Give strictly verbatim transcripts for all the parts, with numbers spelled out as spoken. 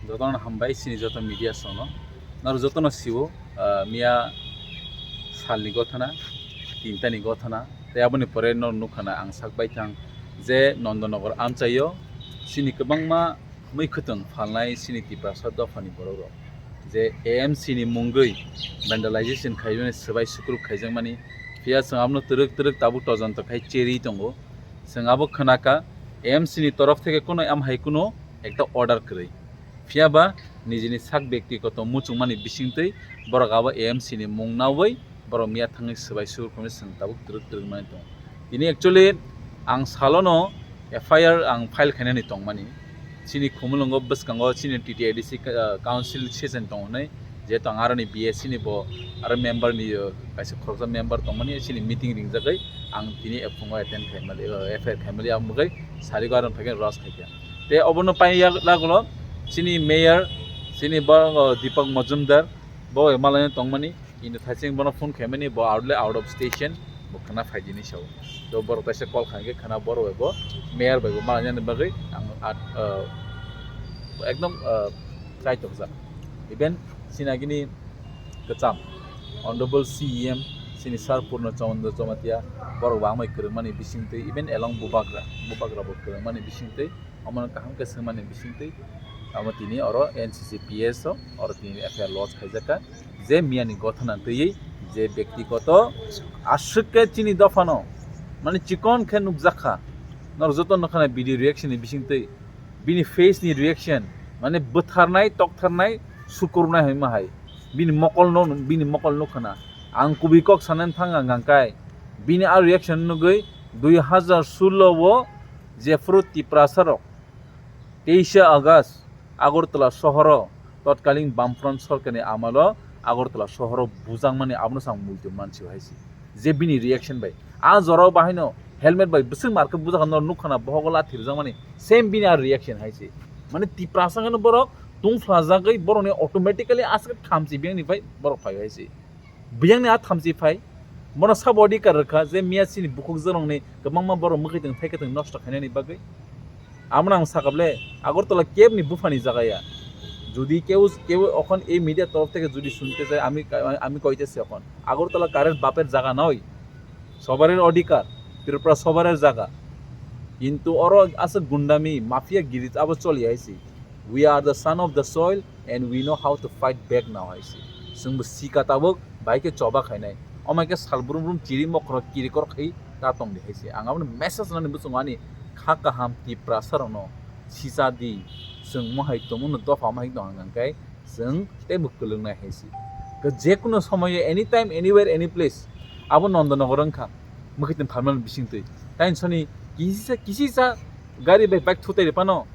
Jotono hambai chini joto media songno. Naro jotono siwo, ah, miya salni gothana, tintani gothana, tei aboni pore nor nukha na ang sak baithang je Nondonogor amchaio chini kwbangma mui khwtwng phalnai chini Tiprasa dophani borok rok je A M C ni mungwi vandalization khaimani swbai sukruk khaijakmani. Phiya chwng abono twrwk twrwk tabuk tojonto khai cherwi tongo. Chwng abo khwnakha A M C ni torof theke kuno amhai kuno ekta order kwrwi. Phiya ba nijini sak byaktigoto muchungmani bisingtwi borok abo A M C ni mung naui borok miya thangwi swbai sukruk khaimani chwng tabuk twrwk twrwk mani tongo. Tini actually ang salono F I R ang file khainani tongmani. Chini Khumulwngo bwskango chini T T A D C ka-, council session tongo hinwi, jehetu ang aroni B S C ni bo aro member ni, uh, kaisa khoroksa member tongmani chini meeting ringjagwi ang tini ephungo attend khaimali, uh, F I R khaimali ang bagwi sarigo aro phaikhe ros khaikha. Tei obono pai yak lagulo chini mayor, chini bo, uh, Deepak Majumdar, bo malai tongmani. Kintu thaising bono phone khaimani bo out le out of station, bo khwna phaijini sao. To borok kaisa call khaikhe khwna borok bai bo mayor bai bo malainani bagwi ang at, uh, ekdom, uh, chai tokjak. Even sinagini kwcham Honorable C E M sini Sir Purno Chandra Jamatia borok bo amai kwrwngmani bisingtwi, even along Bubagra, Bubagra bo kwrwngmani bisingtwi, omono kaham khe swngmani bisingtwi, omo tini oro N C C P S o oro tini F I R lodge khaijakha. Je miyani gothana twiwi je byaktigoto aswk khe chini dophano mani chikon khe nukjakha. Norok joto nukha na video reaction ni bisingtwi bini face ni reaction, mane bwtharnai, toktharnai, sukurunai hinma hai. Bini mokol no, bini mokol nukha na. Ang kubui kok sanani thang ang hangkai. Bini a reaction nugwi dui hazar sullo o jephru Tiprasa rok teisa August Agartala sohoro totkaling Bamfront sorkarni amalo Agartala sohoro bujakmani abono chwng muitu mansi hai se. Je bini reaction bai. A jorao bahaino helmet bai bwswk markhe bujak no nukha na bohogo lathi rwjakmani. Same bini a reaction hai se. Mane Tiprasa hwnwi borok tungphlajagwi borokni automatically aswk thamchi biyangni bai borok phai hai se. Biyangni a thamchi phai, bono sabo adhikar rwkha je miya chini bukhuk jorongni kwbangma borok mwkhwtwng thaikwtwng nosto khainani bagwi. Abono ang sakable Agartala kebni buphani jaga ya. Jodi keu, keu okhon ei media torof theke jodi sunte chai, ami, ami koite se okhon. Agartala karer baper jaga noi. Sobarer adhikar, Tripura sobarer jaga. Kintu oro aswk gundami, mafia giri abo choli hai se. We are the son of the soil and we know how to fight back now hai se. Chwngbo sika tabuk bai khe choba khainai. Omo hai khe sal brum brum chiri mokro kiri kor khai ta tongdi hai se. Ang abono message nani bwswng ani kha kaham Tiprasa rokno sisa di. Chwng mohai tongmano dopha mohai tong hang khe chwng teibo kwlwngnai hai se. Khe jekuno somoyo anytime, anywhere, any place abo Nondonogor wngkha. Mwkhwtwng phalmani bisingtwi. Taini soni kisisa, kisisa gari bai bike thutai ripano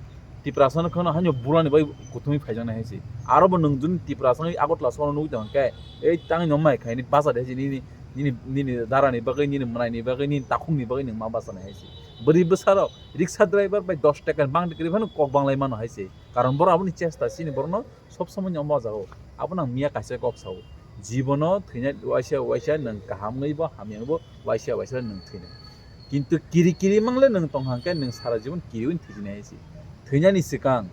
Tiprasa no kheno haino bulani bai kuthumwi phaijaknai hai se. Aro bo nwng juni Tiprasa no Agartala sono nugwi tong khe, ei tangwi no mai khaini basa de hai se nini, nini, nini darani bagwi, nini mwnaini bagwi, nini takhukni bagwi nwng ma basa nai hai se. Bwrwi bwsarok riksa driver bai dos taka bang kwrwi phano kok banglai mano hai se. Karon borok aboni chesta chini borokno sob somoi ni omo jagao. Abono ang miya kaisa kok sao. Jibono thwina waisa waisa nwng kaham wngwi bo hamya wngwi bo waisa waisa nwng thwina. Kintu kiri kiri mangle nwng tong hang khe nwng sara jibon kiriwi thwijini hai se. Thwinani swkang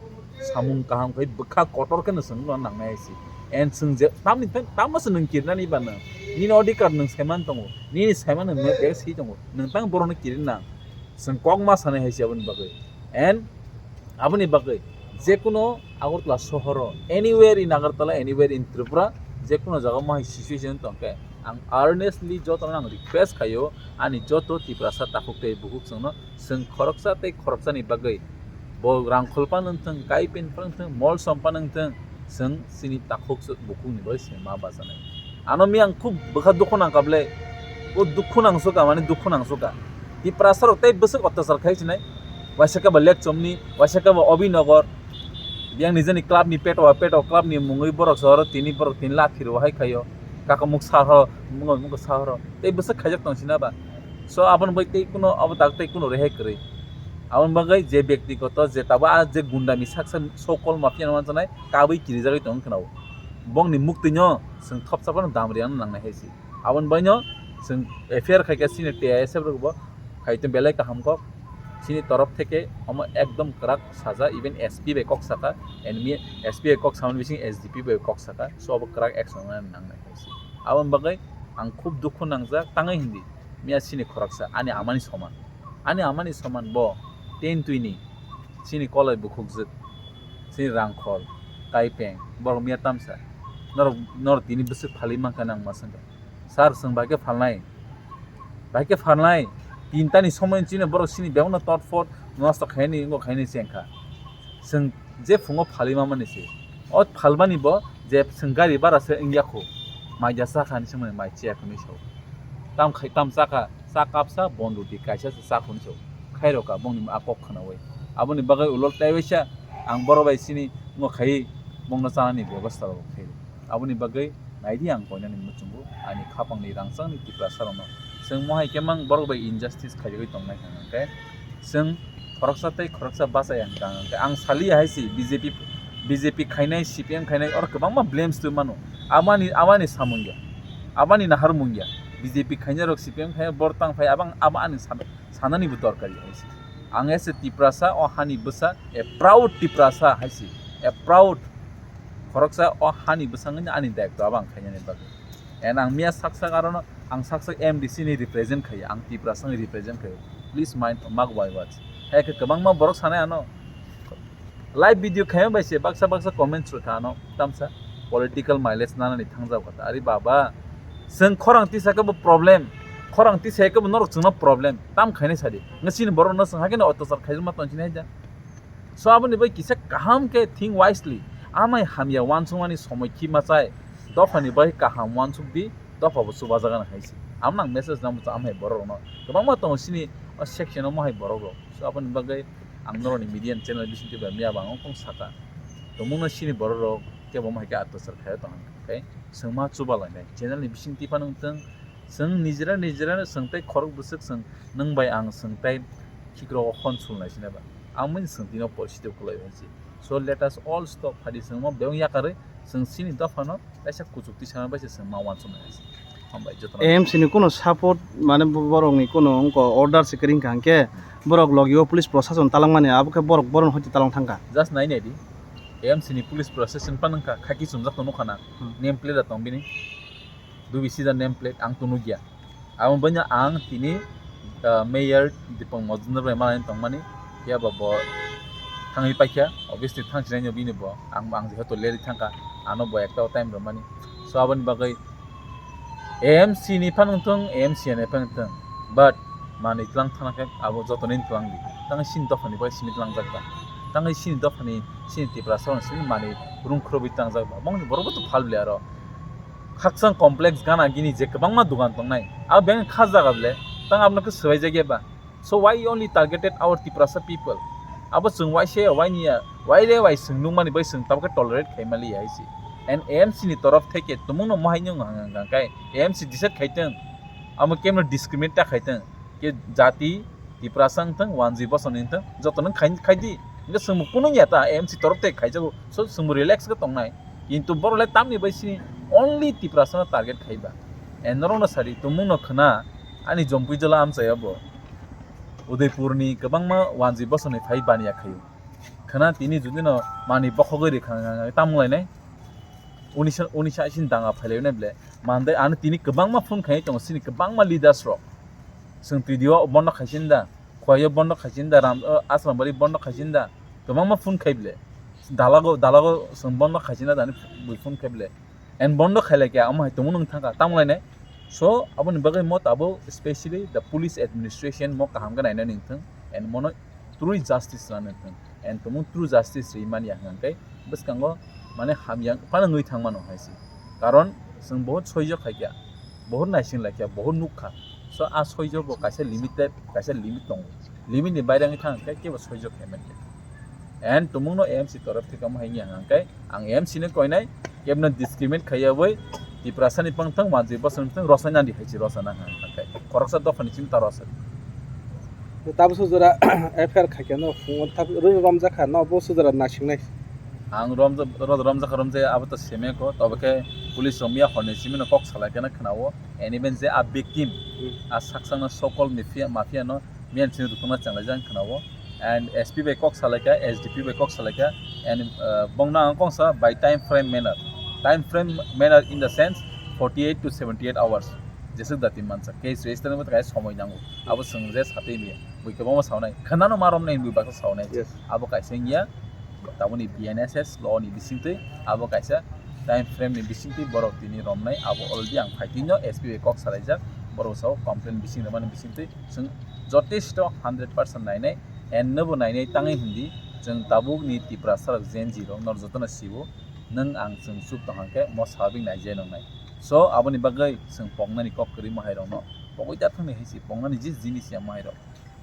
samung kaham khai bwkha kotor khe nwng chwng no nangnai hai se. And chwng je tamni, tamo se nwng kirinani ba nwng. Nini adhikar nwng saiman tongo. Nini saiman nwng bek si tongo. Nwng tang borokno kirinang. Chwng kok ma sanai hai se aboni bagwi. And aboni bagwi jekuno Agartala sohoro, anywhere in Agartala, anywhere in Tripura, jekuno jaga mohai situation tong khe, ang earnestly jotono ang request khaio, ani joto Tiprasa takhuk tei bukhuk chwngno, chwng khoroksa tei khoroksani bagwi bo rang khulpa nang thung, kai pen phang thung, mol sompa nang thung, chwng chini takhuk bukhukni bagwi se ma bachanai. Ano mi ang khub bwkha dukhu nang kable. O dukhu nang suka, mane dukhu nang suka. Tiprasa rok tei bwswk otyachar khai sinai. Waisa khe ba Lekchomni, waisa khe ba Obinogor. Biyang nijeni club ni peto, peto club ni mungwi borok sohoro tini borok tini lathi rw hai khaio. Kakamuk sahoro, mungo mungo sahoro. Tei bwswk khaijak tong sina ba. So aboni bai tei kuno abo tak tei kuno rehai kwrwi. Aboni bagwi je byaktigoto je tabo a je gundami saksa sokol mafia no manjanai kabui kirijagwi tong khna o. Bongni muktwino chwng thopsa phano dam riyano nangnai hai se. Aboni baino chwng F I R khaikha senior T I S F rokbo, khaito belai kaham kok. Chini torof theke omo ekdom kwrak saja, even S P bai kok saka, and mi S P bai kok samani bising S D P bai kok saka, so obo kwrak action nang nai hai se. Aboni bagwi ang khub dukhu nangjak, tangwi hindi miya chini khoroksa ani amani soman, ani amani soman bo ten twini chini kolai bukhukjwk, chini rangkhol, kaipeng, borok miya tamsa norok, norok tini bwswk phalwi mankha nang ma swngkha. Sir, chwng bai khe phalnai. Bai khe phalnai. Tinta ni somoi chini borok chini bebakno tot phot nosto khaini, wngkha khaini chengkha. Chwng je phungo phalwi mamani se. O phalmani bo je chwng gari bara se wngya khu. Mai ja cha kha ni somoi mai chiya khu ni sao. Tam khai tam cha kha, cha kapsa bon roti kaisa se cha khu ni sao. Khairok ka bongni a kok khnawi. Aboni bagwi ulo taiwaisa ang borok bai chini wngkha khai bongno chanani bebostha rok khai. Aboni bagwi naidi ang koinani muchungo ani khapangni rangchakni Tiprasa rokno. Chwng mohai khe mang borok bai injustice khaijagwi tongnai hwnkhe chwng khoroksa tei khoroksa bachai ang kha hwnkhe ang saliya hai se B J P, B J P khainai, C P M khainai oro kwbangma blames twi mano. Abani, abani samung ya, abani naharmung ya. B J P khainai rok, C P M khainai bor tang phai abang abo ani sam-, sanani bo dorkar ya hai se. Ang as a Tiprasa o hani bwsa, a proud Tiprasa hai se, a proud khoroksa o hani bwsangni ani daitw abo ang khainani bagwi. And ang miya sak sak arono ang sak sak M D C ni represent khai, ang Tiprasa ni represent khai. Please mind, mark my words. Hai khe kwbangma borok sanai ano live video khaima bai se baksa baksa comments rwkha ano tamsa political mileage nanani thangjak kha. Ari baba, chwng khorang tisa khe bo problem, khorang tisa khe bo norok chwngno problem. Tam khainai sadi. Ngasini borok no chwng hakhe no otyachar khaima tong sinai da. So aboni bai kisa kaham khe think wisely. Amai hamya wansukmani somoi khi machai. Dophani bai kaham wansuk di, dopha bo chubajagan hai se. Amno ang message nang bwsa amhai borok rokno. Kwbangma tongo sini o section o mohai borok rok. So aboni bagwi ang norokni media channel bisingtwi bai miya bang ongkhong saka. Tongmungno sini borok rok kebo mohai khe atwsar khaio tong khe. Chwngma chuba lainai. Channel ni bisingtwi phano wngtwng, chwng nijera nijera chwng tei khorok bwswk chwng nwng bai ang chwng tei khikrok o hon sulnai sinai ba. Ang mani chwng tino porsi tei kwlai hai se. So let us all stop. Phadi chwngma beyong yakarwi chwng sini dophano kaisa kuchuk tisana bai se chwng ma wansuknai hai se. Hambai jotono. A M C ni kuno support mane bo-, borok ni kuno wngko order se kwrwng kha hwnkhe borok logi o police prosason talangmani abo khe borok boron hoite talang thangkha. Just nai nai di. A M C ni police prosason phano wngkha khaki chumjak tong nukha na. Hmm. Name plate da tong bini. Dubi sida name plate ang tong nukya. Abo banya ang tini, ah, mayor Dipong Majumdar bai malai tongmani, phiya ba bo thangwi paikha, obviously thang sinai no bini bo, ang, ang jehetu leri thangkha, ano bo ekta time rwmani. So aboni bagwi A M C ni phano wngthung, A M C ni phano wngthung, but manwi tlang thangna khe abo jotoni tlang di, tangwi sini dophani bai simi tlangjak ba, tangwi sini dophani sini Tiprasa rok simi manwi rung khurubwi tangjak ba, bongni borok bo to phal bwle aro. Khakchang complex gana gini je kwbangma dogan tongnai, abo beng kha jaga bwle, tang abono khe swbai jakya ba? So why you only targeted our Tiprasa people? Abo chwng wai se wai niya, wai le wai chwng nukmani bai chwng tabukhe tolerate khai maliya hai se. And A M C ni torof theke tumungno mohai nung hang hang kai A M C decide khai tong, amo kemno discriminate ta khai tong, ke jati Tiprasa wngthang, wanjwi bosong ni wngthang, joto nung khai, khai di. Hingke chwngbo kunung ya ta, A M C torof te khaijago, so chwngbo relax khe tongnai. Kintu borok le tamni bai sini only Tiprasa no target khaiba. And norok no sadi, tumung no khna, ani jompui jala amchai abo. Udaipur ni kwbangma wanjwi bosong ni phai baniya khaio. Khna tini judi no mani bokhogwi rikha wngkha, tamung lainai. Unisa, unisa isin danga phailai nai ble. Mande ano tini kwbangma phone khai tongo, sini kwbangma leaders rok. Chwng T D O bondo khaisin da, Khwai o bondo khaisin da, Ram, o, Asrambari bondo khaisin da, kwbangma phone khai ble. Dalago, dalago chwng bondo khaisin da, dani bui phone khai ble. And bondo khailai khe, amo hai tongmo nung thangkha, tamo lainai. So, aboni bagwi mo tabuk specially the police administration mo kaham khe naina nung thung, and mono true justice rwna nung thung. And tumung true justice rwi manya hwnkhe bwskango mane hamya phano wngwi thang mano hai se. Karon chwng bohut soijo khaikha, bohut naising laikha, bohut nukha. So a soijo bo kaisa limited, kaisa limit tongo. Limit ni baire wngwi thang khe kebo soijo khai mankha. And tumungno A M C torof theke omo hai wngya hwnkhe ang A M C no koinai, kebno discriminate khaiyawi Tiprasa ni pangthang, manjwi bosong ni pangthang, rosai nadi hai se rosa nang hwnkhe khoroksa dopha ni simi ta rosa. Tabuk sujora F I R khaikhe no phungo tab ro romjakha no bo sujora nasingnai. Ang romja-, ro-, romjakha romjaya abo to semeko, tobo khe police rok miya horni simi no kok salai khe no khwnao. And even je a victim, Hmm. a saksang no sokol mafia, mafia no Miyan sini rukuna changlaijak khwnao. And S P bai kok salaikha, S D P bai kok salaikha. And, uh, bongno ang kongsa by time frame manner. Time frame manner in the sense forty-eight to seventy-eight hours. Jesuk dati mansa. Case register ni bwtha kaisa somoi nango. Abo chwng je satwi mi. Bui kwbangma saunai. Khwnano ma romnai hinwi baksa saunai. Yes. Abo kaisa wngya. Taboni B N S S law ni bisingtwi. Abo kaisa time frame ni bisingtwi borok tini romnai. Abo already ang phaitwino S P bai kok salaijak. Borok sao complaint bising rwmani bisingtwi. Chwng jotesto hundred percent nainai, and nobo nainai tangwi hindi, chwng tabukni Tiprasa rok Gen Z rok nor jotono sibo, nwng ang chwng chuk tong hwnkhe mo sabik naijai nongnai. So, aboni bagwi chwng poknani kok kwrwi mahairokno pogwi ta thangni hai si, poknani je jinis ya mahairok.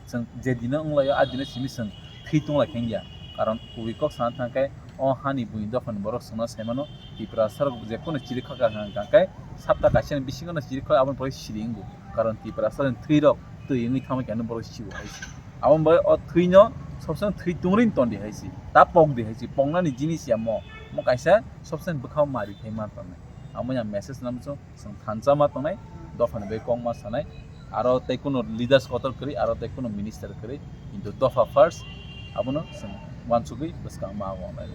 Chwng je dino wnglaio, a dino simi chwng thwi tonglai khe wngya. Karon kubui kok sana thangkhe o hani buini dophani borok chwngno saimano, Tiprasa rok je kono chiri kha kha hwnkha khe sapta kaisa ni bisingo no chiri kha aboni pore siri wngo. Karon Tiprasa ni thwi rok twi wngwi thangma khe ano borok sibo hai se. Aboni bagwi o thwino sobsong thwi tongri ton di hai se. Ta pok di hai se. Poknani jinis ya mo. Mo kaisa sobsong bwkhao mari khai man tongnai. Amo ya message nam chwng, chwng thansa ma tongnai, dophani bai kok ma sanai. Aro tei kuno leaders kotor kwrwi, aro tei kuno minister kwrwi. Kintu dopha first, abono chwng wansugwi bwskang ma wngnai.